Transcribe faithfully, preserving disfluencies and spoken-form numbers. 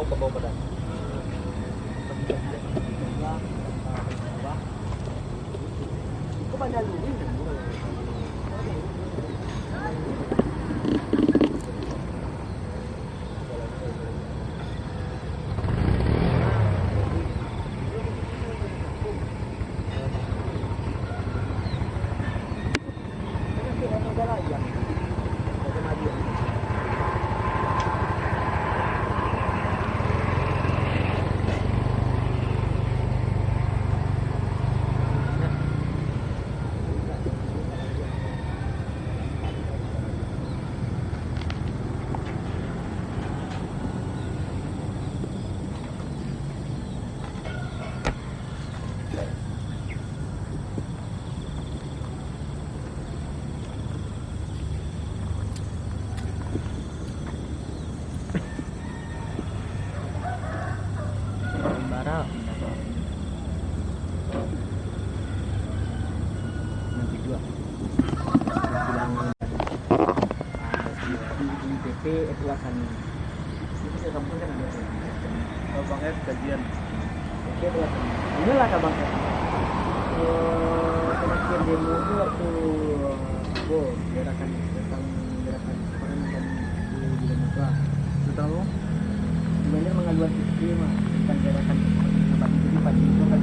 Ke bawah badan. Barak. Yang kedua. Ah, di, di, di P P itu lah kami. Itu ke kampung kan ada. Kalau Bang F kajian. Oke, itu lah kami. Inilah Kak Bang F. Eh, terakhir demo itu waktu, oh, gerakan, tentang gerakan apa namanya tadi, di, di Damasrah. Tentang apa? Sebenarnya mengaluan istri mah, tentang gerakan apa itu, jadi pagi itu kan